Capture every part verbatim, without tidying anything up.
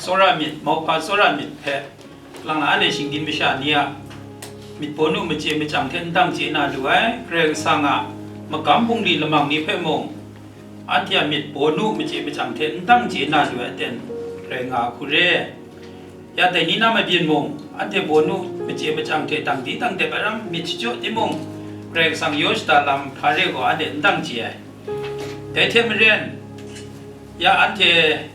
Tsawra myit, mauhpa tsawra myit hpe, kalang na anhte shinggyim masha ni a myit bawnu machye machyang hte n dang chye na lu ai, Karai Kasang a magam bungli lamang ni hpe mung, anhte a myit bawnu machye machyang hte n dang chye na lu ai aten rai nga hku re. Ya dai ni na mabyin mung, anhte bawnu machye machyang hte dang di dang dep ai ram myit shachyaw timung, Karai Kasang yaw shada lam hpa re gaw anhte n dang chye ai. Dai hte maren, ya anhte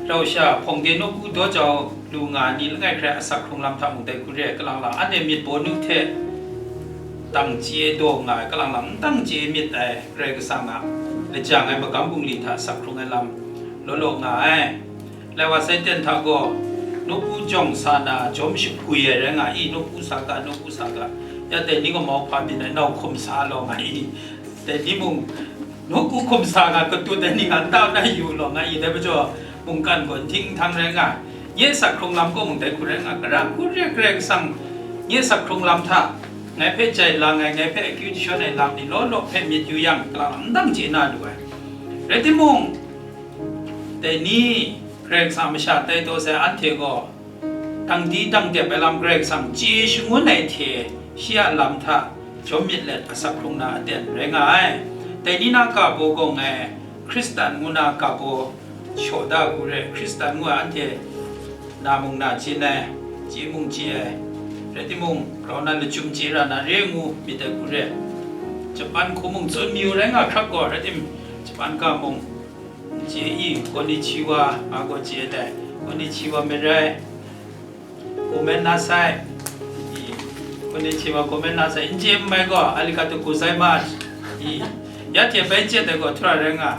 rau sha hpawng de nawku daw jau lu nga ai ni langai hkrai asak hkrung lam hta mung dai hku re ai, kalang lang anhte myit bawnu hte dang chye daw nga ai, kalang lang n dang chye myit ai, Karai Kasang a lajang ai magam bungli hta asak hkrung ai lam law law nga ai. Lai wa sai ten hta gaw, nawku jawng sa na jawm shagwi ai rai nga i, nawku sa ga, nawku sa ga, ya dai ni gaw mauhpa byin ai, nau hkum sa law nga i, dai ni mung, nawku hkum sa nga, katut ai ni nga, nta na yu law nga i, dai majaw, mungkan gaw n hting n htang rai nga, nye asak hkrung lam kaw mung dai hku rai nga, gara hku re Karai Kasang, nye asak hkrung lam hta, ngai hpe jai lang ai, ngai hpe akyu jashawn ai lam ni law law hpe myit yu yang, kalang n dang chye na lu ai. Rai timung, dai ni, Karai Kasang masha tai taw sai anhte gaw, dang di dang dep ai lam Karai Kasang chye shangun ai hte, shi a lam hta jawm myit let asak hkrung na aten rai nga ai. Dai ni na ga baw gaw ngai Hkristan ngu na ga baw shaw da hku re, Hkristan ngu ai anhte na mung na chye ai, chye mung chye ai, rai timung, grau na lachyum chye ra na re ngu myit ai hku re. Japan hku mung tsun mayu rai nga hkrak gaw, rai tim, Japan ga mung, n chye i, konnichiwa, nga gaw chye dai, konnichiwa mirai, gomen nasai, i, konnichiwa, gomen nasai, n chye n mai gaw, arigato gozaimasu, i, ya hte bai chye dai gaw, htura rai nga,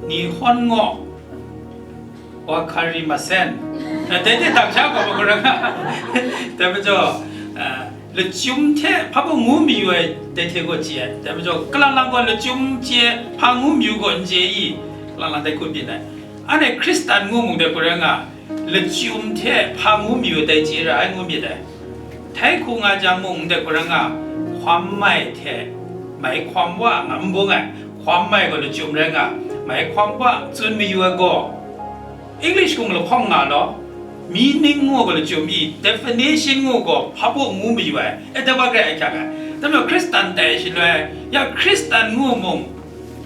Nihongo, Wakarimasen. Na dai hte dang sha gaw, ma gaw rai nga. Dai majaw, ah, lachyum hte hpa baw ngu mayu ai, dai hte gaw chye ai. Dai majaw, kalang lang gaw lachyum chye hpa ngu mayu gaw n chye i, kalang lang dai hku byin ai. Anhte Hkristan ngu mung dai hku rai nga, lachyum hte hpa ngu mayu dai chye ra ai ngu myit dai. Thai hku nga jang mung dai hku rai nga, hkawm mai hte mai hkawm wa nga n bung ai, hkawm mai gaw lachyum rai nga, mai hkawm wa tsun mayu ai gaw, English hku lahkawng nga law, meaning ngu gaw lachyum i, definition ngu gaw hpa baw ngu mayu ai, e dai wa garai ahkyak ai. Dai majaw Hkristan tai shaloi, ya Hkristan ngu mung,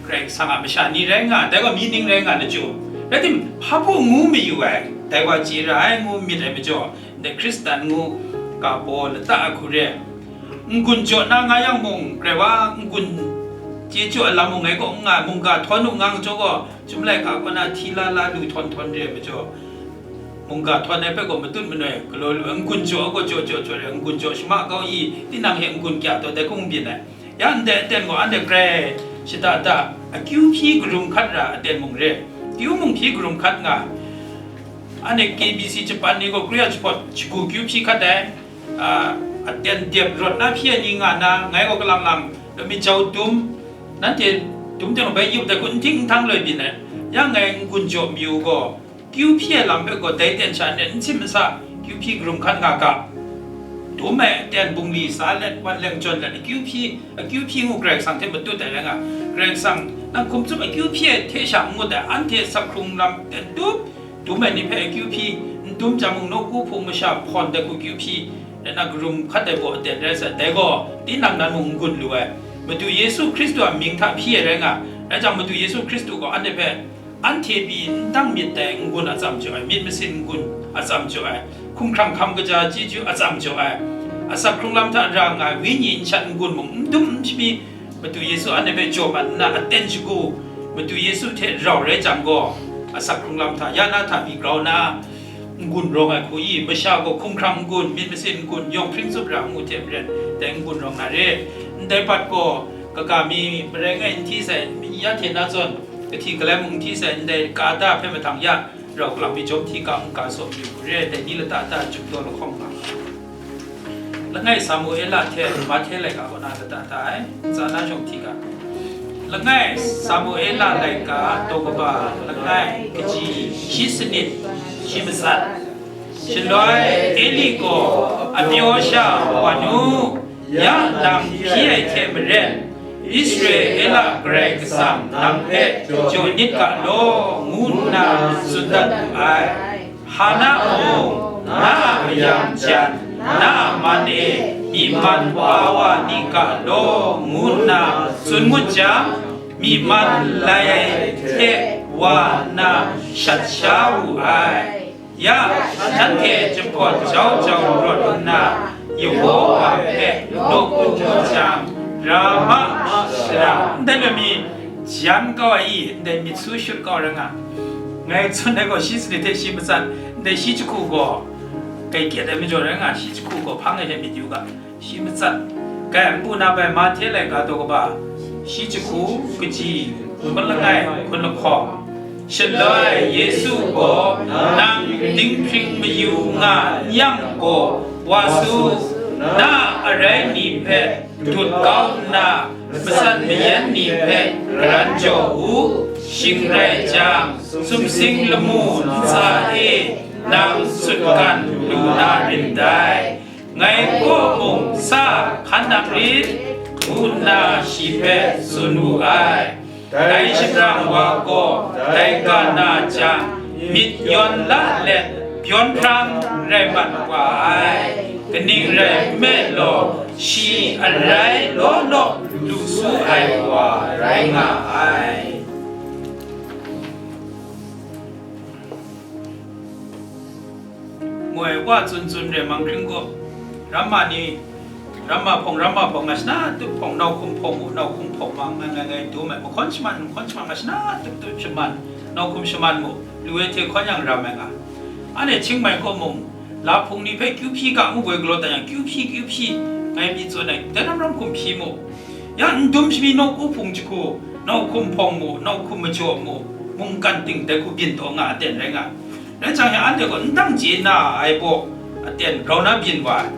Karai Kasang a masha ni rai nga, dai gaw meaning rai nga lachyum. Rai tim, hpa baw ngu mayu ai, dai wa chye ra ai ngu myit ai majaw, ndai Hkristan ngu ga baw lata ai hku re. N-gun jaw na nga yang mung, grai wa n-gun chye jaw ai lam mung ngai kaw n nga, mungga htawn u nga jaw gaw, chyum laika kaw na hti la la lu htawn htawn re ai majaw, mungga htawn ai hpe gaw matut manoi galaw lu ai, n-gun jaw gaw jaw jaw jaw re, n-gun jaw shama kau i, tinang hte n-gun kya taw dai hkung byin ai. Ya ndai aten gaw anhte grai shada da, akyu hpyi karum hkat ra aten mung re, kyu mung hpyi karum hkat nga, anhte K B C Japan ni gaw Korea jahpawt shagu kyu hpyi hkat ai, a, aten dep rawt na hpyi ai ni nga na, ngai gaw kalang lang, lami jau dum, nanhte dum teng bai yup dai hku n hting n htang loi byin ai, ya ngai n-gun jaw mayu gaw, kyu hpyi ai lam hpe gaw dai ten sha n ret n sim masa, kyu hpyi karum hkat nga ga, dum ai aten bungli sa let, wan leng jawn let, akyu hpyi, akyu hpyi ngu Karai Kasang hte matut ai rai nga, Karai Kasang, nang hkum tsup akyu hpyi ai hte sha n ngut ai, anhte asak hkrung lam ten tup, dum ai ni hpe akyu hpyi, n dum jang mung nawku hpung masha hpawn dai hku kyu hpyi, rai na karum hkat ai baw aten rai sai, dai gaw tinang nan mung n-gun lu ai, Madu Yesu Hkristu a mying hta hpyi ai rai nga, rai jang Madu Yesu Hkristu gaw anhte hpe, anhte pyi n dang myit dai n-gun atsam jaw ai, myit masin n-gun atsam jaw ai, hkumhkrang hkam kaja chyeju atsam jaw ai, asak hkrung lam hta ra nga ai, wenyi nshat n-gun mung n dum n shami, Madu Yesu anhte hpe jaw mat nna aten shagu, Madu Yesu hte rau rai jang gaw, asak hkrung lam hta ya na hta pyi grau na, n-gun rawng ai hku i, masha gaw hkumhkrang n-gun, myit masin n-gun, yawng hpring tsup ra ngu hte maren, dai n-gun rawng na re. Ndai bat gaw, kaga mi marai ngai n hti sai, ya hte na zawn, kahti galai mung n hti sai, ndai ka da hpe mahtang ya, rau kalang mi jawm hti ga n ga saw mayu hku re, dai ni lata da jum taw lahkawng nga. Langai Samuela hte Mahte laika kaw na lata da ai, ntsa na shawng hti ga. Langai Samuela laika daw kaba langai kaji shi sanit shi matsat. Shaloi Eli gaw, "Apyaw sha wa nu, ya nang hpyi ai hte maren, Israela Karai Kasang nang hpe jaw nit ga law," nna tsun dat wu ai. Hana mung, na a mayam jan, na a man e myi man wa wa ni ga law, ngu nna tsun ngut jang, myi man lai ai hte wa nna shat sha wu ai. Ya, shanhte jahpawt jau jau rawt nna, Yehowa hpe nawku jang, Rama shara, ndai lami jan kau ai i, ndai myit su shut kau rai nga. Ngai tsun ai gaw, shi sanit hte shi matsat, ndai shi jahku gaw, kai kyet ai majaw rai nga, shi jahku gaw hpang ai hte myit yu ga, shi matsat. Kai, npu na bai Mahte laika daw kaba, shi jahku, kaji, hkun langai, hkun lahkawng. Shaloi Yesu gaw, nang dinghpring mayu nga n yang gaw, wa su, na a arai ni hpe dut kau nna, matsan mayan ni hpe karan jaw u, shing rai jang, sumsing lamu ntsa e nang sutgan lu na rin dai, ngai kaw mung sa hkan nang rit, ngu nna shi hpe tsun wu ai. Dai shapran wa gaw dai ga na jang, myit yawn la let byawn hprang rai mat wa ai. Kaning rai nme law, shi arai law law lu su ai wa rai nga ai. Moi wa tsun tsun re, manghkring gaw, ramma ni, ramma hpawng, ramma hpawng, nga shana tup hpawng, nau hkum hpawng mu, nau hkum hpawng ma, ngai ngai ngai dum ai, mahkawn shaman, mahkawn shaman, nga shana tup tup shaman, nau hkum shaman mu, lu ai hte hkawn yang ram ai nga. Anhte Chiang Mai kaw mung, la hpung ni hpe kyu hpyi ga ngu boi galaw dat yang, kyu hpyi, kyu hpyi, ngai myit tsun ai, dai ram ram hkum hpyi mu. Ya n dum shami nawku hpung jahku, nau hkum hpawng mu, nau hkum majaw mu, mungkan ting dai hku byin taw nga aten rai nga. Rai jang, ya anhte gaw n dang chye na ai baw aten grau na byin wa ai.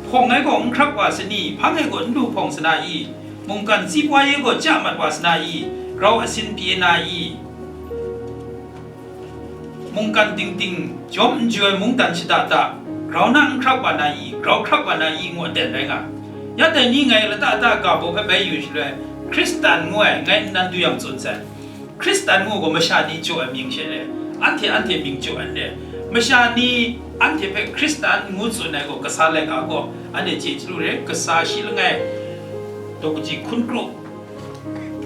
Hpawng ai gaw n hkrap wa sani, hpang ai gaw n lu hpawng sana i? Mungkan tsip wa ye gaw chya mat wa sana i? Grau asin pyi na i? Mungkan ting ting jawm n jaw ai mungdan shada da, grau na n hkrap wa na i? Grau hkrap wa na i? Ngu aten rai nga. Ya dai ni ngai lata ta ga baw hpe bai yu shaloi, Hkristan ngu ai, ngai nnan du yang tsun sai. Hkristan ngu gaw masha ni jaw ai mying she re, anhte anhte mying jaw ai n re. Masha ni anhte hpe Hkristan ngu tsun ai gaw, kasa laika gaw anhte chye chyalu re, kasa shi langai, daw kaji hkun kru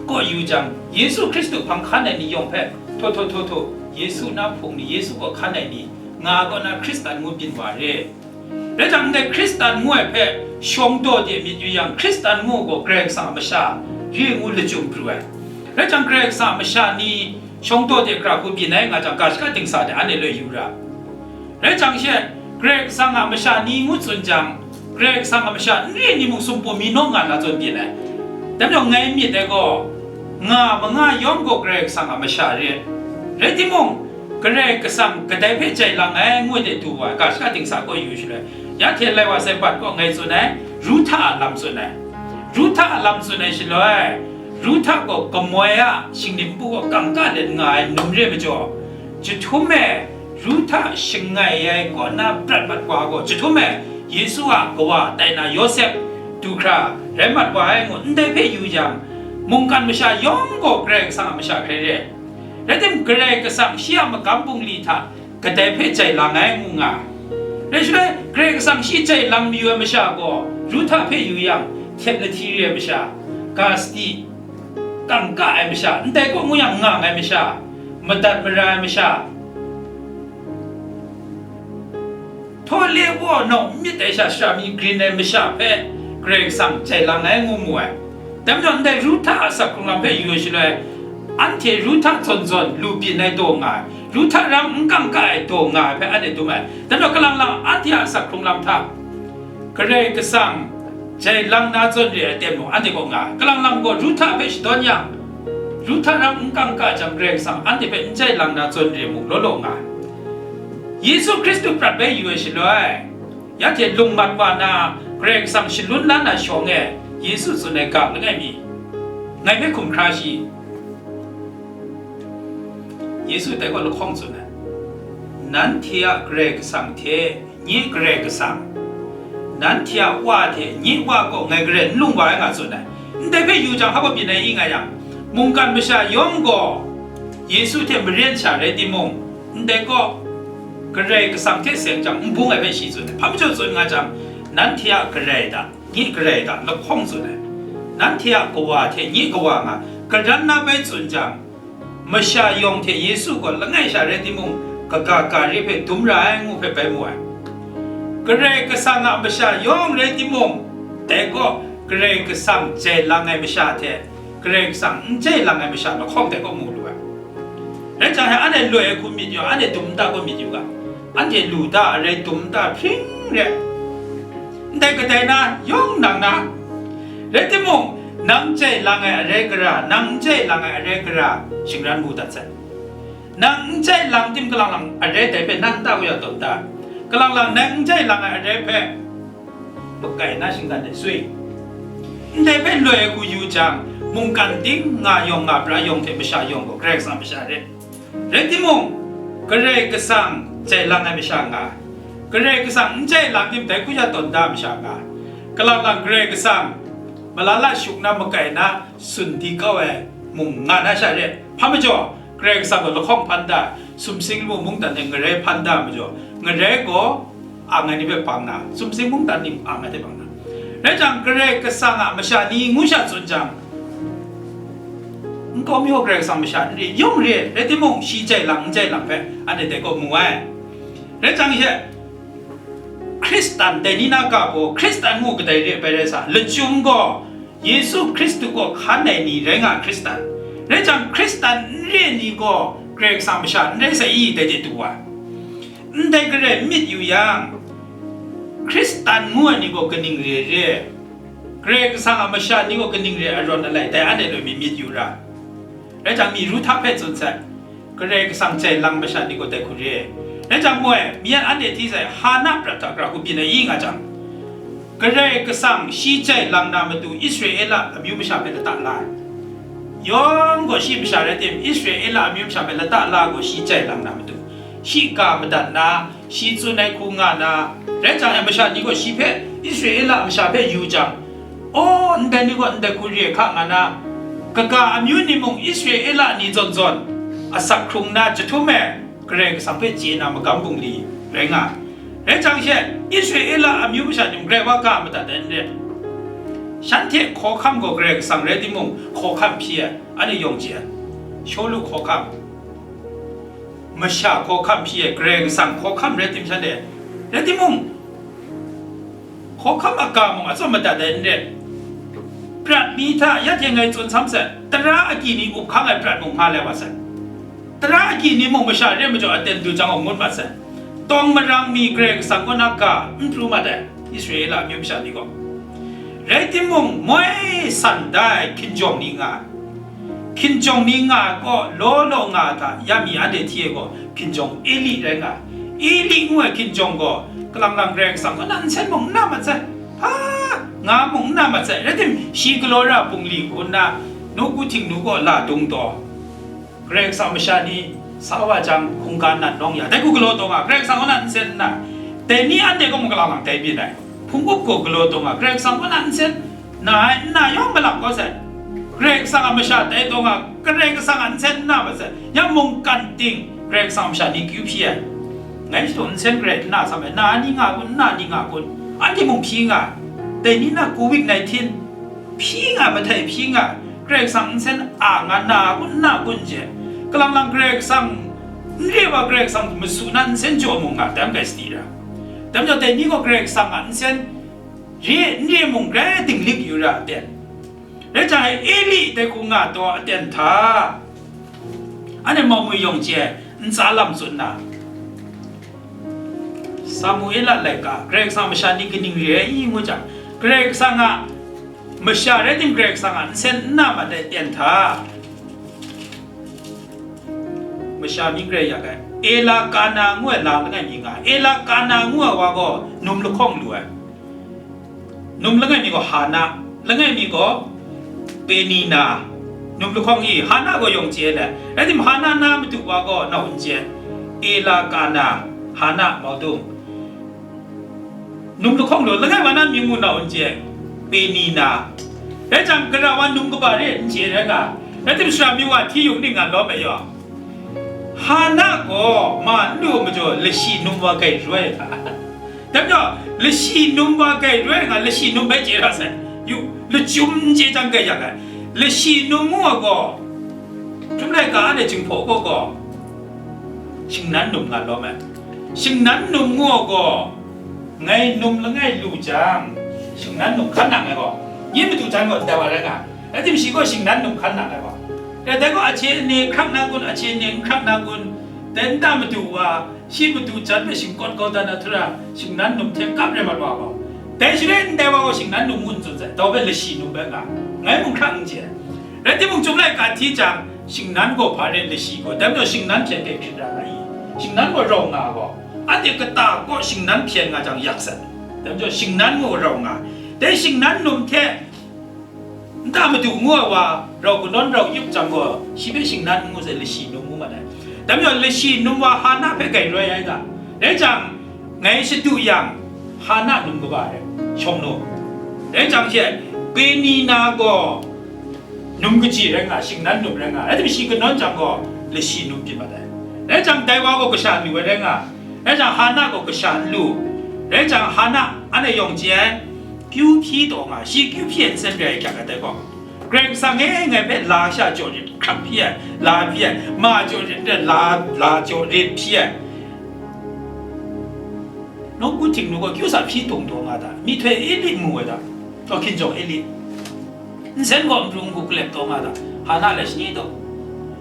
kaw yu jang, Yesu Hkristu hpang hkan ai ni yawng hpe, htaw htaw htaw htaw, Yesu na hpung ni, Yesu kaw hkan ai ni, nga kaw na Hkristan ngu byin wa re. Rai jang, ndai Hkristan ngu ai hpe shawng daw de myit yu yang, Hkristan ngu gaw Karai Kasang a masha re ngu lachyum pru ai. Rai jang, Karai Kasang a masha ni shawng daw de hkra hku byin ai nga jang, ga shaka dingsa de anhte loi yu ra. Rai jang she, Karai Kasang a masha ni ngu tsun jang, Karai Kasang a masha n re ni mung sumpu mi naw nga na zawn byin ai. Dai majaw ngai myit ai gaw, nga manga yawng gaw Karai Kasang a masha re. Rai timung, Karai Kasang kadai hpe jai lang ai ngu de du wa ai, ga shaka dingsa kaw yu shaloi, ya hte lai wa sai bat kaw ngai tsun ai, Ruhta a lam tsun ai. Ruhta a lam tsun ai shaloi, Ruhta gaw kamoi a shinglim npu gaw kangka let nga ai num re majaw, jahtum e Ruhta shangai ai kaw na prat mat wa gaw, jahtum e Yesu a kawa tai na Yawsep du hkra rai mat wa ai ngu ndai hpe yu yang, mungkan masha yawng gaw Karai Kasang a masha hkrai re. Rai tim, Karai Kasang shi a magam bungli hta kadai hpe jai lang ai ngu nga ai. Rai shaloi, Karai Kasang shi jai lang mayu ai masha gaw, Ruhta hpe yu yang, htyet lahti re ai masha, ga sadi, kangka ai masha, ndai kaw ngu yang ngang ai masha, madat mara ai masha, htaw le waw nau myit ai sha shara mi grin ai masha hpe Karai Kasang jai lang ai ngu mu ai. Dai majaw, ndai Ruhta a asak hkrung lam hpe yu ai shaloi, anhte Ruhta zawn zawn lu byin ai daw nga ai, Ruhta ram n kangka ai daw nga ai hpe anhte dum ai. Dai majaw, kalang lang anhte a asak hkrung lam hta Karai Kasang jai lang na zawn re ai ten mung anhte kaw nga ai. Kalang lang gaw Ruhta hpe shadawn yang, Ruhta ram n kangka jang, Karai Kasang anhte hpe n jai lang na zawn re mung law law nga ai. Yesu Hkristu prat bai yu ai shaloi, ya hte lung mat wa na, Karai Kasang shalun la na shawng e, Yesu tsun ai ga langai mi, ngai hpe hkum hkra shi? Yesu dai gaw lahkawng tsun ai, nanhte a Karai Kasang hte nye Karai Kasang, nanhte a Wa hte nye Wa gaw ngai garai n lung wa ai nga tsun ai. Ndai hpe yu jang, hpa byin ai i nga yang, mungkan masha yawng gaw Yesu hte maren sha rai timung, ndai kaw Karai Kasang hte seng jang n bung ai hpe shi tsun ai. Hpa majaw tsun nga jang, nanhte a Karai da, nye Karai da, lahkawng tsun ai. Nanhte a Kawa hte nye Kawa nga, karan na bai tsun jang, masha yawng hte Yesu gaw langai sha rai timung, kaga ga re hpe dum ra ai ngu hpe bai mu ai. Karai Kasang a masha yawng rai timung, dai gaw Karai Kasang jai lang ai masha hte Karai Kasang n jai lang ai masha lahkawng dai kaw mu lu ai. Rai jang, anhte loi ai hku myit yu, anhte dum nta gaw myit yu ga, anhte lu da arai dum nta hpring re. Ndai kadai na, yawng nang na, rai timung, nang jai lang ai arai gara, nang n jai lang ai arai gara, shingran mu dat sai. Nang n jai lang tim, kalang lang arai dai hpe nan nta ku ya tawn da, kalang lang nang n jai lang ai arai hpe makai na shinggan ai sui. Ndai hpe loi ai hku yu jang, mungkan ting nga yawng nga pra yawng hte masha yawng gaw Karai Kasang masha re. Rai timung, Karai Kasang jai lang ai masha nga, Karai Kasang n jai lang tim dai hku ya tawn da masha nga, kalang lang Karai Kasang malala shuk na makai na sun di kau ai mung nga na sha re. Hpa majaw, Karai Kasang gaw lahkawng hpan da, sumsing lamu mungdan hte ngarai hpan da majaw, ngarai gaw ang ai ni hpe bang na, sumsing mungdan ni ang ai hte bang na. Rai jang, Karai Kasang a masha ni ngu sha tsun jang, nkau mi gaw Karai Kasang masha n re, yawng re, rai timung, shi jai lang n jai lang hpe anhte dai kaw mu ai. Rai jang she, Hkristan dai ni na ga gaw, Hkristan ngu kadai re bai rai sa, lachyum gaw Yesu Hkristu kaw hkan ai ni rai nga ai Hkristan. Rai jang, Hkristan n re ni gaw Karai Kasang masha n rai sai i, dai de du wa. Ndai garai myit yu yang, Hkristan ngu ai ni gaw kaning re re, Karai Kasang a masha ni gaw kaning re ai rawn alai, dai anhte loi mi myit yu ra. Rai jang, mi ru hta hpe tsun sai, Karai Kasang jai lang masha ni gaw dai hku re. Rai jang moi, mi yan anhte hti sai, Hana prat hta gara hku byin ai i nga jang, Karai Kasang shi jai lang na matu Israela amyu masha hpe lata la ai. Yawng gaw shi masha rai tim, Israela amyu masha hpe lata la gaw shi jai lang na matu, shi ga madat na, shi tsun ai hku nga na, rai jang, ai masha ni gaw shi hpe, Israela masha hpe yu jang, aw, ndai ni gaw ndai hku re hka nga na, kaga amyu ni mung Israela ni zawn zawn asak hkrung na jahtum e Karai Kasang hpe chye na magam bungli rai nga ai. Rai jang she, Israela amyu masha ni mung grai wa ga madat ai n rai. Shanhte hkawhkam gaw Karai Kasang rai timung, hkawhkam hpyi ai, anhte yawng chye ai. Shawlu hkawhkam, masha hkawhkam hpyi ai, Karai Kasang hkawhkam rai tim shanhte, rai timung, hkawhkam a ga mung a tsawm madat ai n rai. Prat mi hta ya hte ngai tsun sam sai, tara agyi ni up hkang ai prat mung nga lai wa sai. Tara agyi ni mung masha re majaw aten du jang gaw ngut mat sai. Tawng marang mi Karai Kasang kaw na ga n pru mat ai, Israela amyu masha ni gaw. Rai timung, moi san da ai hkinjawng ni nga ai. Hkinjawng ni nga ai kaw, law law nga ai hta ya mi anhte hti ai gaw, hkinjawng Eli rai nga ai. Eli ngu ai hkinjawng gaw, kalang lang Karai Kasang kaw na nsen mung n na mat sai, hpa nga mung n na mat sai, rai tim, shi galaw ra bungli hku nna, nawku htingnu kaw la dung taw, Karai Kasang masha ni sa wa jang, hkungga nan nawng ya, dai hku galaw taw nga, Karai Kasang kaw na nsen n na, dai ni anhte kaw mung kalang lang dai byin ai. Hpung up gaw galaw taw nga, Karai Kasang kaw na nsen na ai, n na yawng malap kau sai. Karai Kasang a masha tai taw nga, Karai Kasang a nsen n na mat sai. Ya mungkan ting Karai Kasang a masha ni kyu hpyi ai. Ngai shadaw nsen garai n na sam ai, na ni nga kun, n na ni nga kun, anhte mung hpyi nga ai. Dai ni na covid nineteen hpyi nga ai, mahtai hpyi nga ai, Karai Kasang nsen a nga na kun, n na kun je, kalang lang Karai Kasang n re wa, Karai Kasang masu na nsen jaw mung nga, dai mung dai sadi ra. Dai majaw dai ni gaw Karai Kasang a nsen re n re mung grai dinglik yu ra aten. Rai jang, Eli dai hku nga taw aten hta, anhte mau mwi yawng chye ai ntsa lam tsun na, Samuela laika, Karai Kasang masha ni kaning re ai i ngu jang, Karai Kasang a masha rai tim, Karai Kasang a nsen n na mat ai aten hta, masha mying grai yak ai, Elakana ngu ai la langai mi nga ai. Elakana ngu ai wa gaw num lahkawng lu ai. Num langai mi gaw Hana, langai mi gaw Penina, num lahkawng i, Hana gaw yawng chye ai le. Rai tim, Hana na madu wa gaw nau n chye ai. Elakana, Hana mau dung. Num lahkawng lu, langai wa na mying mu nau n chye ai. Penina. Rai jang, gara wa num kaba re n chye ai rai nga. Rai tim, sara mi wa hti yung ning nga lawm ai yaw. Hana gaw ma n lu majaw, lashi num wa gai roi ai hta. Dai majaw, lashi num wa gai roi nga, lashi num bai chye ra sai. Yu, lachyum chye jang gai yang ai. Lashi num ngu ai gaw, Chyum laika anhte Jinghpaw kaw gaw, shingnan num nga lawm ai. Shingnan num ngu ai gaw, ngai num langai lu jang, shingnan num hkan nang ai gaw, nye madu jan gaw ndai wa rai nga. Rai timung, shi gaw shingnan num hkan nang ai gaw, dai gaw, ahte ni hkrak na kun, ahte ni n hkrak na kun, dai nta madu wa, shi madu jan hpe shingkawt kau dan na htura, shingnan num hte kap rai mat wa gaw, dai shaloi ndai wa gaw shingnan num ngu n tsun sai, dai hpe lashi num bai nga, ngai mung hkrak n chye ai. Rai timung, Chyum laika hti jang, shingnan gaw hpa rai lashi gaw, dai majaw shingnan hpyen hte hkrit ra nga i? Shingnan gaw rau nga gaw, anhte kata kaw shingnan hpyen nga jang yak sai. Dai majaw shingnan gaw rau nga. Dai shingnan num hte nta madu ngu ai wa, rau kanawn rau yup jang gaw, shi hpe shingnan n ngu sai, lashi num ngu mat ai. Dai majaw lashi num wa Hana hpe gai roi ai ga. Rai jang, ngai shadu yang, Hana num kaba ai, shawng nu. Rai jang she, Penina gaw num kaji rai nga, shingnan num rai nga, rai timung, shi kanawn jang gaw, lashi num byin mat ai. Rai jang, dai wa gaw kasha lu ai rai nga, rai jang, Hana gaw kasha n lu. Rai jang, Hana, anhte yawng chye ai, kyu hpyi taw nga, shi kyu hpyi ai nsen re ai hkyak ai dai gaw, Karai Kasang e ngai hpe la sha jaw rit hkrak hpyi ai, la hpyi ai, ma jaw rit hte la, la jaw rit hpyi ai. Nawku Htingnu gaw kyu sa hpyi tung taw nga ta? Myihtoi Eli mu ai ta? Kaw hkinjawng Eli. Nsen gaw n pru n gup kalep taw nga ta? Hana le shani taw?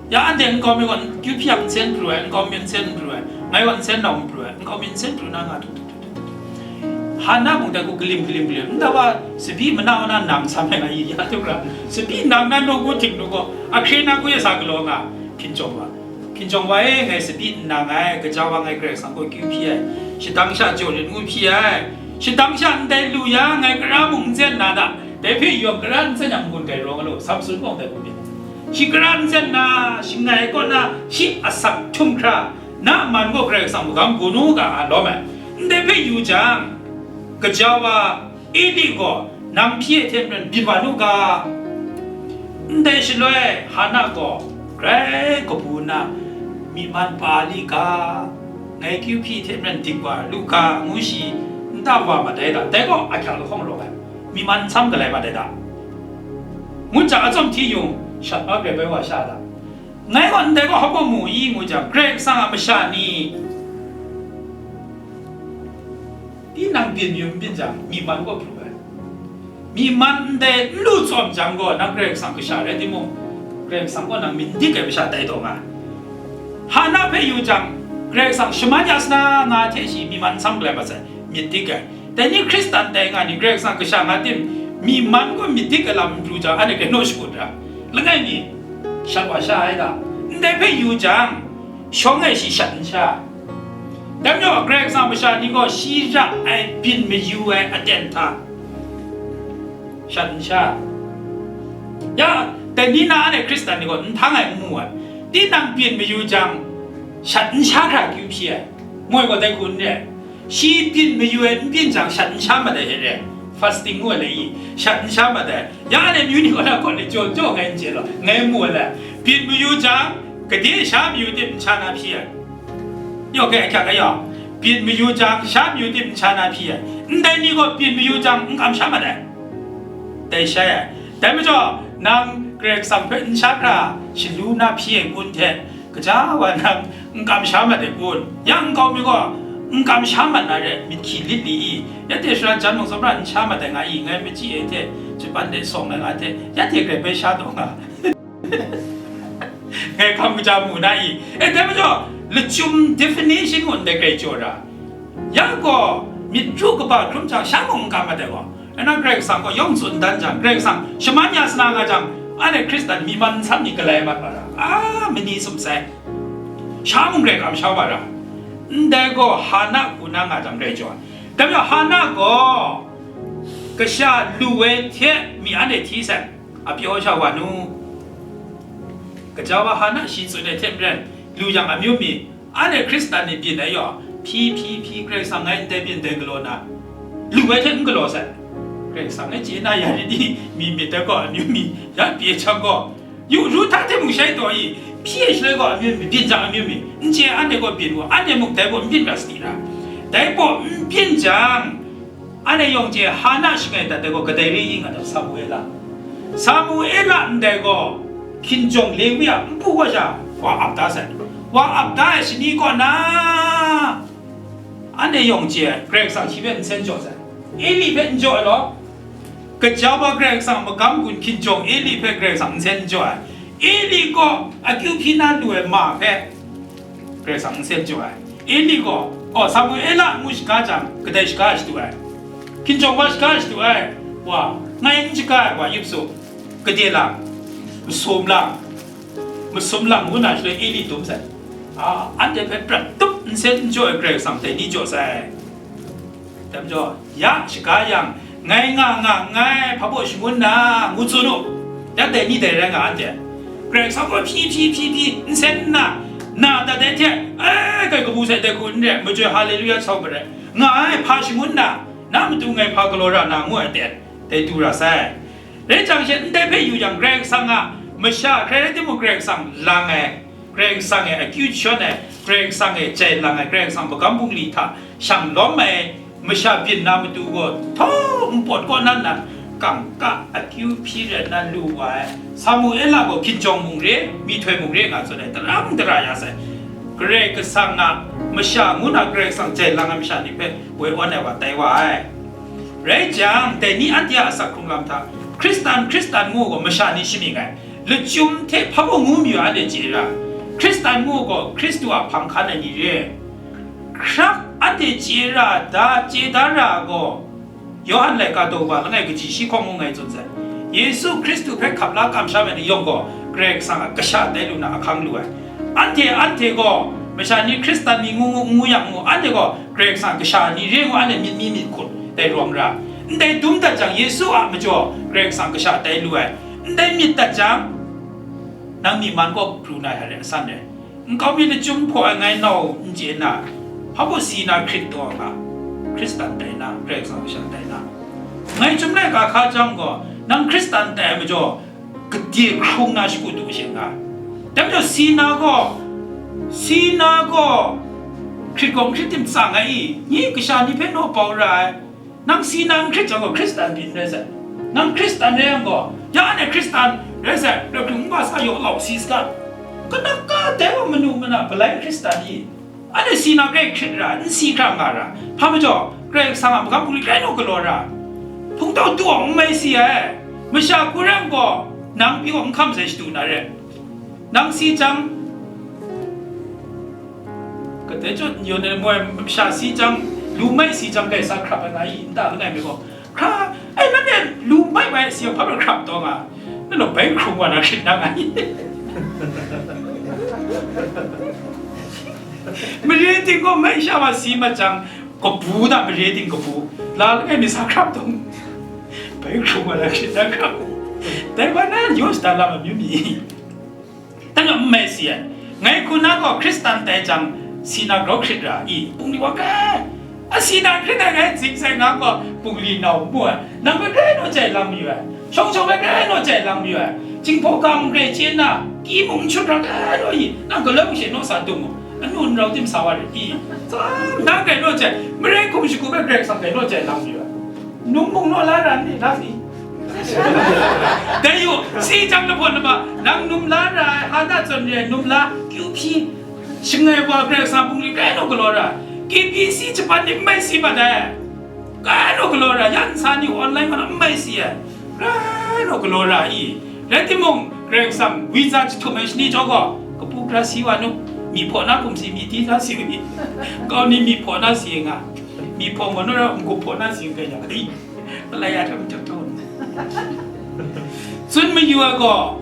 Ya anhte nkau mi gaw kyu hpyi yang nsen pru ai, nkau mi nsen n pru ai, ngai gaw nsen nau n pru ai, nkau mi nsen pru na nga tu tu tu tu. Hana mung dai hku kalim kalim kalim, nta wa, sabi mana wa na nang sam ai nga i, ya tu ra, sabi nang na nawku Htingnu gaw, ahkre na ku ya sa galaw nga, hkinjawng wa. Hkinjawng wa e, ngai sabi n nang ai, gaja wa ngai Karai Kasang kaw kyu hpyi ai, shadang sha jaw rit ngu hpyi ai, shadang sha ndai lu ya, ngai kara mung n zen na da, dai hpe yawng kara n zen yang n-gun gai rawng a lu, Samsun gaw dai hku myit. Shi kara n zen na, shangai kaw na, shi asak htum hkra, na man gaw Karai Kasang magam gun u ga a lawm ai. Ndai hpe yu jang, gaja wa, Eli gaw nang hpyi ai hte maren byin wa nu ga? Ndai shaloi Hana gaw grai kabu nna, myi man pa li ga, ngai kyu hpyi hte maren dik wa lu ga, ngu shi nta wa mat ai ta? Dai gaw ahkyak lahkawng rawng ai, myi man n sam galai mat ai ta? Ngun jang, atsawm hti yung, shat mak rai bai wa sha ta? Ngai gaw ndai gaw hpa mu i, ngu jang, Karai Kasang a masha ni, tinang byin mayu n byin jang, myi man gaw pru ai. Myi man ndai n lu tsawm jang gaw, nang Karai Kasang kasha rai timung, Karai Kasang gaw nang myit n dik ai masha tai taw nga ai. Hana hpe yu jang, Karai Kasang shaman ya sa na nga hte shi myi man n sam galai mat sai, myit dik ai. Dai ni Hkristan tai nga ni, Karai Kasang kasha nga tim, myi man gaw myit dik ai lam n pru jang, anhte hkrai naw shakut ra. Langai mi, shat wa sha ai ta? Ndai hpe yu jang, shawng e shi shat n sha. Dai majaw, Karai Kasang masha ni gaw shi ra ai byin mayu ai aten hta shat n sha. Ya, dai ni na anhte Hkristan ni gaw n htang ai n mu ai. Tinang byin mayu jang, shat n sha hkra kyu hpyi ai. Moi gaw dai hku n re ai. Shi byin mayu ai n byin jang, shat n sha mat ai hte re ai. Fasting ngu ai le i, shat n sha mat ai. Ya anhte amyu ni kaw na kaw ni jaw jaw ngai n chye law, ngai mu ai le. Byin mayu jang, gade sha mayu tim n sha na hpyi ai. Yaw, hkrai ahkyak ai yaw. Byin mayu jang, sha mayu tim n sha na hpyi ai. Ndai ni gaw byin mayu jang, n kamsham mat ai. Dai shai ai. Dai majaw, nang Karai Kasang hpe n sha hkra shalu na hpyi ai kun hte, gaja wa nang n kamsham mat ai kun? Ya nkau mi gaw n kamsham mat na re, myit hkyi lit li i? Ya hte shara jan mung tsawmra n sha mat ai nga i? Ngai machyi ai hte, japan de sawng ai nga hte, ya hte grai bai sha taw nga. Ngai hkam kaja mu na i? E, dai majaw, lachyum definition ngu ndai grai jaw ra. Ya gaw, myit ru kaba hkrum jang, sha mung n kam mat ai gaw. Nang Karai Kasang gaw yawng tsun dan jang, Karai Kasang shaman ya sa na nga jang, anhte Hkristan myi man n san ni galai mat wa ra, a, mani sum sai. Sha mung grai kamsham wa ra. Ndai gaw Hana hku na nga jang grai jaw ai. Dai majaw Hana gaw kasha lu ai hte mi anhte hti sai, a pyaw sha wa nu. Gaja wa Hana shi tsun ai hte maren, lu yang amyu mi, anhte Hkristan ni byin ai yaw, hpyi, hpyi, hpyi, Karai Kasang ngai ndai byin dai galaw na, lu ai hte n galaw sai. Karai Kasang e chye na ya rit i, mi myit dai gaw, amyu mi, ya pyi ai jang gaw, yu ru hta hte mung shai taw i, Shi e shaloi gaw amyu mi, byin jang amyu mi, n chye anhte gaw byin wa, anhte muk dai baw n byin ga sadi ra. Dai baw n byin jang, anhte yawng chye Hana shangai dat dai gaw kadai re i nga dau, Samuela. Samuela ndai gaw, hkinjawng Lewi a npu kaw sha wa ap da sai. Wa ap da ai shani kaw na, anhte yawng chye ai, Karai Kasang shi hpe nsen jaw sai. Eli hpe n jaw ai law, gaja wa Karai Kasang magam gun hkinjawng Eli hpe Karai Kasang nsen n jaw ai. Eli gaw akyu hpyi na lu ai ma hpe Karai Kasang nsen jaw ai. Eli gaw, oh, Samuela ngu shaga jang, kadai shaga shadu ai. Hkinjawng wa shaga shadu ai. Wa, ngai n shaga ai wa, yup su, gade lang, masum lang, masum lang ngu na shaloi Eli dum sai. A, anhte hpe prat tup nsen n jaw ai Karai Kasang dai ni jaw sai. Dai majaw, ya shaga yang, ngai nga nga nngai, hpa baw shangun na, ngu tsun u. Ya dai ni dai rai nga anhte. Karai Kasang gaw hpyi hpyi hpyi hpyi nsen nna, na dat ai hte, e, kai kabu sai dai hku n re, majoi haleluya sau marai, nga ai, hpa shangun na, na matu ngai hpa galaw ra na, ngu ai ten, dai du ra sai. Rai jang she ndai hpe yu yang, Karai Kasang a masha hkrai rai timung, Karai Kasang lang ai, Karai Kasang e akyu jashawn ai, Karai Kasang e jai lang ai, Karai Kasang magam bungli hta shang lawm ai masha byin na matu gaw, htawng npawt kaw nan nan, kangka akyu hpyi rai nna lu wa ai. Samuela gaw hkinjawng mung re, myihtoi mung re nga tsun ai, tarang tara ya sai. Karai Kasang a masha ngu na, Karai Kasang jai lang ai masha ni hpe woi awn ai wa tai wa ai. Rai jang, dai ni anhte a asak hkrung lam hta, Hkristan, Hkristan ngu gaw masha ni shamying ai. Lachyum hte hpa baw ngu mayu ai, anhte chye ra. Hkristan ngu gaw Hkristu a hpang hkan ai ni re. Hkrak anhte chye ra da, chye da ra gaw, Yawhan laika daw ba langai kaji shi hkawng mung ngai tsun sai. Yesu Hkristu hpe hkap la kamsham ai ni yawng gaw, Karai Kasang a kasha tai lu na ahkang lu ai. Anhte, anhte gaw, masha ni Hkristan ni ngu ngu, n ngu yang mu, anhte gaw Karai Kasang a kasha ni re ngu, anhte myit mi myit hkut dai rawng ra. Ndai dum dat jang, Yesu a majaw Karai Kasang kasha tai lu ai. Ndai myit dat jang, nang myi man kaw pru na ai hta re, asan re. Nkau mi lachyum hpaw ai ngai nau n chye na, hpa baw si na hkrit taw nga, Hkristan tai na, Karai Kasang masha tai na. Ngai chyum laika hka jang gaw, nang Hkristan tai ai majaw, gade hkrung na shagu du she nga. Dai majaw si na gaw, si na gaw, hkrit gaw n hkrit tim tsang ai i, nye kasha ni hpe naw bau ra ai. Nang si na n hkrit jang gaw, Hkristan byin rai sai. Nang Hkristan rai yang gaw, ya anhte Hkristan rai sai, rai hkring n ga sa yaw lau si saga. Kanak ka dai wa manu mana, palai Hkristan i? Anhte si na grai hkrit ra, n si hkra nga ra. Hpa majaw, Karai Kasang a magam bungli grai naw galaw ra. Hpungtau tu awng n mai si ai. Masha hku rai yang gaw, nang pyi wa n hkam sai shadu na re. Nang si jang, kadai chyawt n-yawn ai moi, masha si jang, lu mai si jang, kai sa hkrap ai nga i, nta langai mi gaw, hkra, ai, nanhte lu mai bai si yang, hpa bai hkrap taw nga, na law bai hkrung wa na hkrit na nga i. Mare ting gaw mai sha wa si mat jang, kabu da mare ting kabu, la langai mi sa hkrap taw, bai hkrung wa na hkrit na hkrap. Dai wa na yaw shada lam amyu mi. Tang n mai si ai. Ngai hku na gaw Hkristan tai jang, si na grau hkrit ra i, bungli wa kai. A si na hkrit ai ngai zing sai nga gaw, bungli nau mu ai. Nang hpe grai naw jai lang mayu ai. Shawng shawng hpe grai naw jai lang mayu ai. Jinghpaw ga mung grai chye nna, ki mung n shut ra grai naw i, nang galoi mung she naw sa dung mu. Anu n rau tim sa wa rit i. Tsam na grai naw jai, marai hkum shagu hpe Karai Kasang grai naw jai lang mayu ai. Num mung naw la ra n ni, la si? Dai yu, si jang lahpawn lama, nang num la ra ai, Hana zawn re ai, num la, kyu hpyi, shangai wa Karai Kasang bungli grai naw galaw ra, K B C Japan ni n mai si mat ai, grai naw galaw ra, ya nsa ni online kaw na n mai si ai, grai naw galaw ra i, rai timung, Karai Kasang visa jahtum ai shani jaw gaw, kapu gara si wa nu, myi hpaw na hkum si, myi di na si u ni, kau ni myi hpaw na si nga, myi hpaw gaw nu ra, n-gup hpaw na si nga, ya, ai. Malai ya hte majaw tawn. Tsun mayu ai gaw,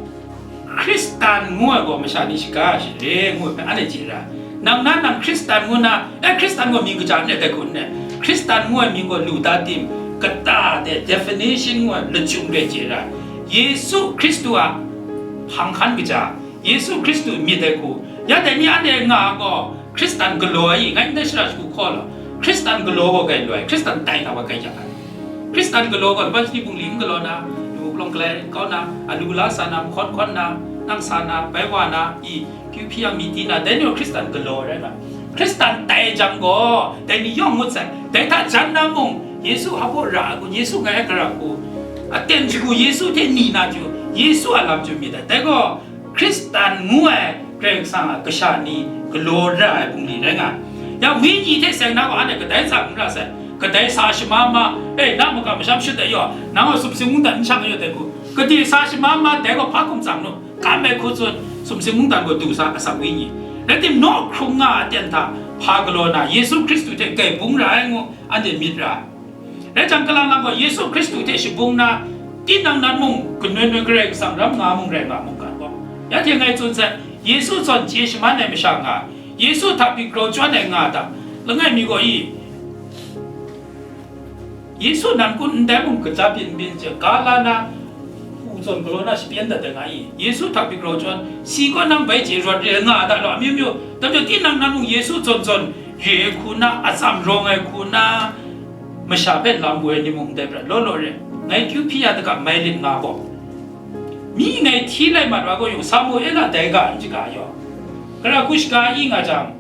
Hkristan ngu ai gaw masha ni shaga ai shi re ngu ai hpe anhte chye ra. Nang na nang Hkristan ngu na, eh, Hkristan gaw mying kaja n rai dai hku n rai. Hkristan ngu ai mying gaw lu da tim, kata de definition ngu ai lachyum rai chye ra. Yesu Hkristu a hpang hkan kaja, Yesu Hkristu myit ai hku, ya dai ni anhte nga ai gaw, Hkristan galaw ai i, ngai ndai shara shagu hkaw law, Hkristan galaw gaw grai lu ai, Hkristan tai na wa grai yak ai. Hkristan galaw gaw, Laban Shani bungli n galaw na, lu palawng galai kau na, alu la sa na, mahkawn hkawn na, nang sa na, bai wa na, i, kyu hpyi yang mi di na, dai ni gaw Hkristan galaw rai nga. Hkristan tai jang gaw, dai ni yawng ngut sai. Dai hta jan na mung, Yesu hpa baw ra ai kun, Yesu ngai ai gara hku, aten shagu Yesu hte ni na chyu, Yesu a lam chyu myit dai. Dai gaw, Hkristan ngu ai Karai Kasang a kasha ni galaw ra ai bungli rai nga ai. Ya, Wenyi hte seng na wa anhte kadai tsang n ra sai, kadai sa shama ma, e, na makam masham shut ai yaw, nang gaw sumsing mungdan n shang ai yaw dai hku, kadai sa shama ma, dai gaw hpa hkum tsang nu, kam ai hku tsun, sumsing mungdan gaw du sa, asak Wenyi. Rai tim, naw hkrung nga a aten hta hpa galaw na, Yesu Hkristu hte kai bung ra ai ngu, anhte myit ra ai. Rai jang, kalang lang gaw Yesu Hkristu hte shabung na, tinang nan mung, kanun mung, Karai Kasang ram nga mung rai nga mungkan gaw, ya hte ngai tsun sai, Yesu zawn chye shaman ai masha nga, Yesu hta pyi grau chyawn ai nga ta, langai mi gaw i, Yesu nan kun ndai mung kaja byin byin chye, ga la na, u zawn galaw na shapyan dat ai nga i, Yesu hta pyi grau chyawn, si gaw nang bai chye rawt re nga a ta law, amyu myu, dai majaw tinang nan mung Yesu zawn zawn re ai hku na, atsam rawng ai hku na, masha hpe lam woi ai ni mung ndai prat law law re. Ngai kyu hpyi ya daga mai lit nga gaw, mi ngai hti lai mat wa gaw yung, Samuela dai ga n shaga yaw, gara hku shaga i nga jang,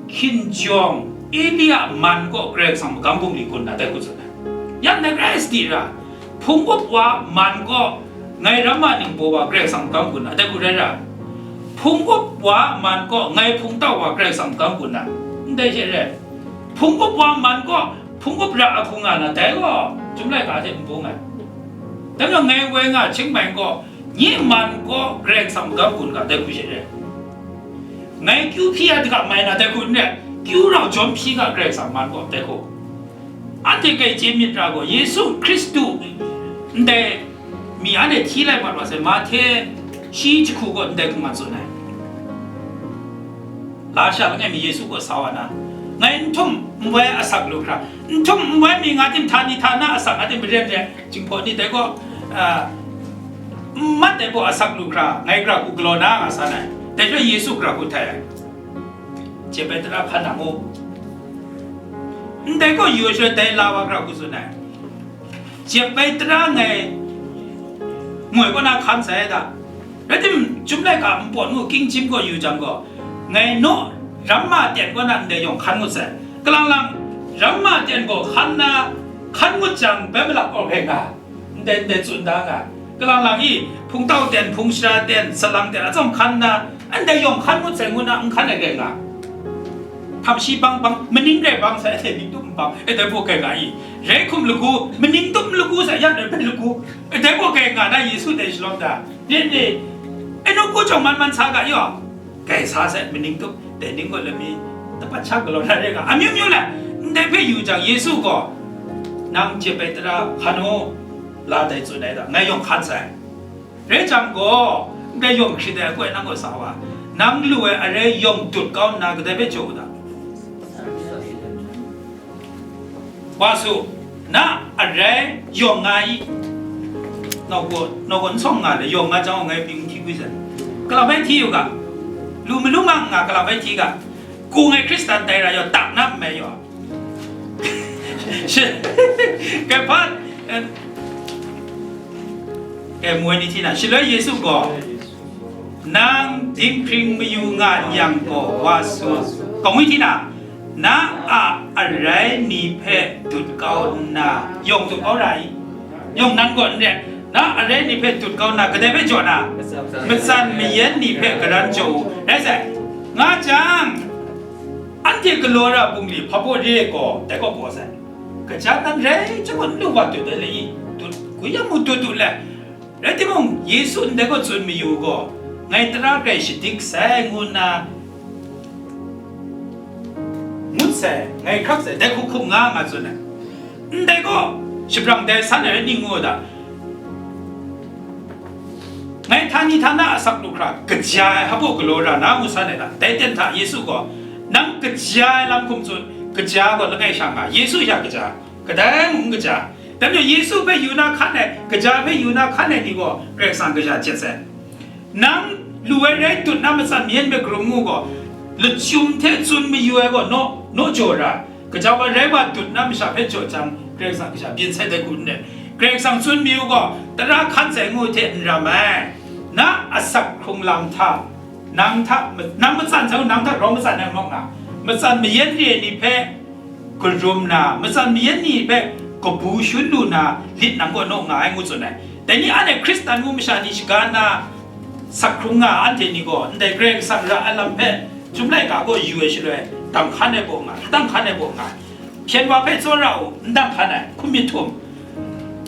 hkinjawng Eli a man kaw Karai Kasang magam bungli gun na dai hku tsun ai. Yang dai rai sadi ra, hpung up wa man kaw ngai ramma ningbaw wa Karai Kasang magam gun na dai hku rai ra, hpung up wa man kaw ngai hpungtau wa Karai Kasang magam gun na, ndai hte rai. Hpung up wa man kaw hpung up ra a hku nga na, dai gaw Chyum laika hte n bung ai. Dai majaw ngai woi nga Chiang Mai gaw, nye man gaw Karai Kasang magam gun ga dai hku she re. Ngai kyu hpyi ya daga mai na dai hku n rai, kyu rau jawm hpyi ga Karai Kasang man gaw dai hku. Anhte kai chye myit ra gaw, Yesu Hkristu ndai mi anhte hti lai mat wa sai, Mahte shi jahku gaw ndai hku nga tsun ai. Lasha langai mi Yesu gaw sa wa na, ngai n htum n wai asak lu hkra, n htum n wai mi nga tim, htani htana asak nga tim, maren re, Jinghpaw ni dai gaw, a, n mat ai baw asak lu hkra, ngai gara hku galaw na nga san ai. Dai hpe Yesu gara hku htai ai. Jep ai tara hkan nang u. Ndai gaw yu ai shaloi dai la wa gara hku tsun ai. Jep ai tara ngai ngoi kaw na hkan sai da. Rai tim, Chyum laika npawt ngu King James gaw yu jang gaw, ngai naw ramma ten kaw na ndai yawng hkan ngut sai. Kalang lang, ramma ten gaw hkan na, hkan ngut jang, bai malak awng hpe nga, ndai ndai tsun da nga. Kalang lang i, hpungtau ten, hpung shara ten, salang ten, atsawm hkan na, ndai yawng hkan ngut sai ngu na, n hkan ai rai nga. Htam shi bang bang, maning rai bang sai, e, mying tup n bang, e, dai baw kai nga i. Rai hkum lagu, maning tup lagu sai, ya rai bai lagu, e, dai baw kai nga na, Yesu dai shalawm da. Ni ni, e, nawku jawng man man sa ga yaw, kai sa sai, maning tup, dai ning gaw lami, tapat sha galaw na rai nga. Amyu myu le, ndai hpe yu jang, Yesu gaw, nang jep ai tara hkan u, la dai tsun ai da, ngai yawng hkan sai. Rai jang gaw, ndai yawng hkrit ai akoi nang gaw sa wa, nang lu ai arai yawng dut kau nna kadai hpe jaw u ta? Wa su, na arai yawng nga i, nau gaw, nau gaw n sawng nga le, yawng nga jang gaw ngai pyi n hti gwi sai. Kalang bai hti u ga, lu malu nga nga kalang bai hti ga, ku ngai Hkristan tai ra yaw, tak na n mai yaw. Shi-, Kehpan, eh, eh, moi ni hti na, shaloi Yesu gaw, "Nang dinghpring mayu nga n yang gaw, wa su." Kawngwi hti na, "Na a arai ni hpe dut kau nna, yawng dut kau ra i? Yawng nan gaw n re, na arai ni hpe dut kau nna, kadai hpe jaw na? Matsan mayan ni hpe garan jaw u." Rai sai, nga jang, anhte galaw ra bungli hpa baw re ai gaw, dai gaw baw sai. Kaja nan rai chyawm gaw, n lu wa dut ai le i? Dut, gwi yang mu dut dut le. Rai timung, Yesu ndai gaw tsun mayu gaw, ngai tara grai shadik sai ngu nna ngut sai, ngai hkrak sai, dai hku hkum nga nga tsun ai. Ndai gaw, shabrang dai san ai rai ning ngu da. Ngai htani htana asak lu hkra, kaja ai hpa baw galaw ra na ngu san ai ta? Dai ten hta Yesu gaw, nang kaja ai lam hkum tsun, kaja gaw langai sha nga, Yesu sha kaja, kadai mung n kaja. Dai majaw Yesu hpe yu na hkan ai, kaja hpe yu na hkan ai ni gaw, Karai Kasang kaja htet sai. Nang lu ai rai dut na matsan mayan hpe karum ngu gaw, lachyum hte tsun mayu ai gaw naw, naw jaw ra, kaja wa rai wa dut na masha hpe jaw jang, Karai Kasang kaja byin sai dai hku n rai. Karai Kasang tsun mi u gaw, tara hkan sai ngu hte n ram ai. Na asak hkrung lam hta, nang hta, nang matsan sai, nang hta grau matsan ai mawk nga, matsan mayan re ai ni hpe karum na, matsan mayan ni hpe kabu shun lu na lit nang kaw naw nga ai, ngu tsun ai. Dai ni anhte Hkristan ngu masha ni shaga nna sak hkrung nga anhte ni gaw, ndai Karai Kasang ra ai lam hpe Chyum laika gaw yu ai shaloi, dang hkan ai baw nga, dang hkan ai baw nga, hpyen wa hpe tsawra u, n dang hkan ai, hkum myit htum.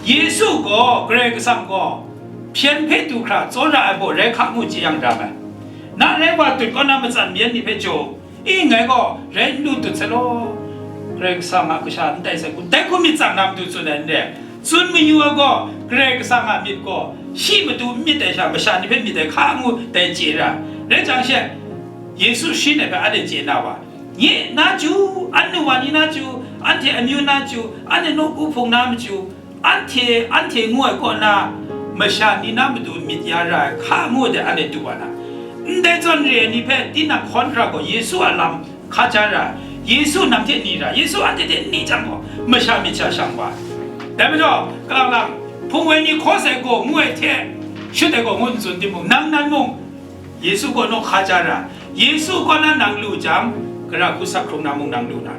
Yesu gaw, Karai Kasang gaw, hpyen hpe du hkra tsawra ai baw rai hka ngu chye yang ram ai. Na rai wa tut kaw na matsan mayan ni hpe jaw u, i ngai gaw rai n lu tut sai law, Karai Kasang a kasha n tai sai, dai hkum myit tsang na matu tsun ai n re. Tsun mayu ai gaw, Karai Kasang a myit gaw, shi matu n myit ai sha, masha ni hpe myit ai hka ngu dai chye ra. Rai jang she, Yesu shi ngai hpe anhte chye na wa, nye na chyu, anhte wa ni na chyu, anhte amyu na chyu, anhte nawku hpung na machyu, anhte, anhte ngu ai kaw na, masha ni na matu myit ya ra ai hka ngu dai anhte du wa na. Ndai zawn re ai ni hpe tinang hkawn hkra gaw Yesu a lam hka ja ra, Yesu nang hte ni ra, Yesu anhte hte n ni jang gaw, masha myit sha shang wa. Dai majaw, kalang lang, hpung woi ni hkaw sai gaw ngu ai hte, shut ai gaw ngu n tsun timung, nang nan mung, Yesu kaw naw hka ja ra, Yesu kaw na nang lu jang, gara hku sak hkrung na mung nang lu na,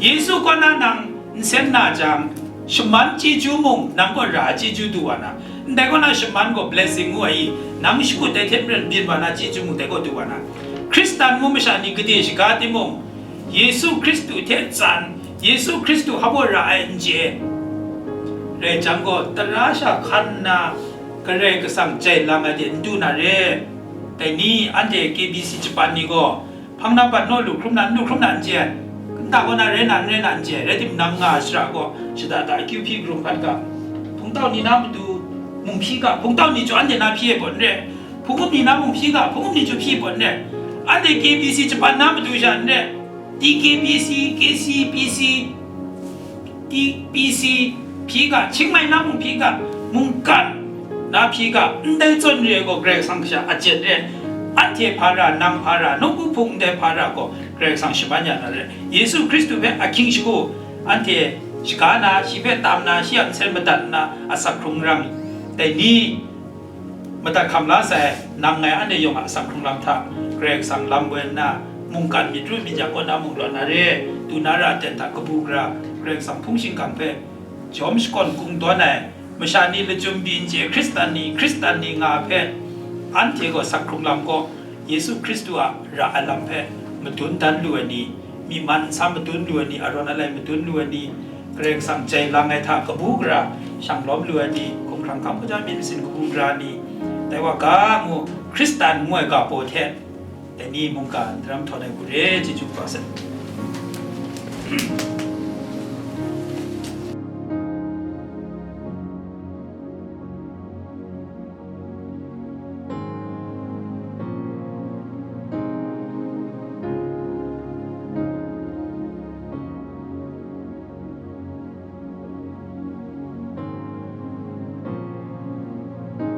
Yesu kaw na nang nsen na jang, shaman chyeju mung nang kaw ra ai chyeju du wa na, ndai kaw na shaman gaw blessing ngu ai i, nang shakut ai hte maren byin wa na chyeju mung dai kaw du wa na, Hkristan ngu masha ni gade shaga timung, Yesu Hkristu hte tsan, Yesu Hkristu hpa baw ra ai n chye. Rai jang gaw, tara sha hkan nna, Karai Kasang jai lang ai de n du na re. Dai ni, anhte K B C Japan ni gaw, hpang na bat naw lu hkrum na, n lu hkrum na n chye, nta kaw na rai na, n rai na n chye, rai timung, nang nga ai shara gaw, shada da akyu hpyi karum hkat ga, hpungtau ni na matu mung hpyi ga, hpungtau ni chyu anhte na hpyi ai gaw n re, hpung up ni na mung hpyi ga, hpung up ni chyu hpyi ai gaw n re, anhte K B C Japan na matu sha n re, T K B C, K C B C, T B C hpyi ga, Chiang Mai na mung hpyi ga, mungkan na hpyi ga, ndai zawn re ai gaw Karai Kasang kasha a jet re, anhte hpa ra, nang hpa ra, nawku hpung ndai hpa ra gaw Karai Kasang shaman ya na re. Yesu Hkristu hpe ahkying shagu, anhte shaga na, shi hpe tam na, shi a nsen madat nna, asak hkrung ram, dai ni, madat hkam la sai, nang ngai anhte yawng a asak hkrung lam hta, Karai Kasang lam boi nna, mungkan myit ru myit ya kaw na mung rawt na re, du na ra aten hta kabu gara, Karai Kasang hpung shingkang hpe jawm shakawn kungdawn ai, masha ni lachyum byin chye Hkristan ni, Hkristan ni nga hpe, anhte gaw asak hkrung lam gaw, Yesu Hkristu a ra ai lam hpe madun dan lu ai ni, myi man nsam madun lu ai ni, arawn alai madun lu ai ni, Karai Kasang jai lang ai hta kabu gara, shang lawm lu ai ni, hkumhkrang hkam kaja myit masin kabu gara ni, dai wa ga ngu, Hkristan ngu ai ga baw hte, dai ni mungkan daram htawn ai hku re, chyeju kaba sai.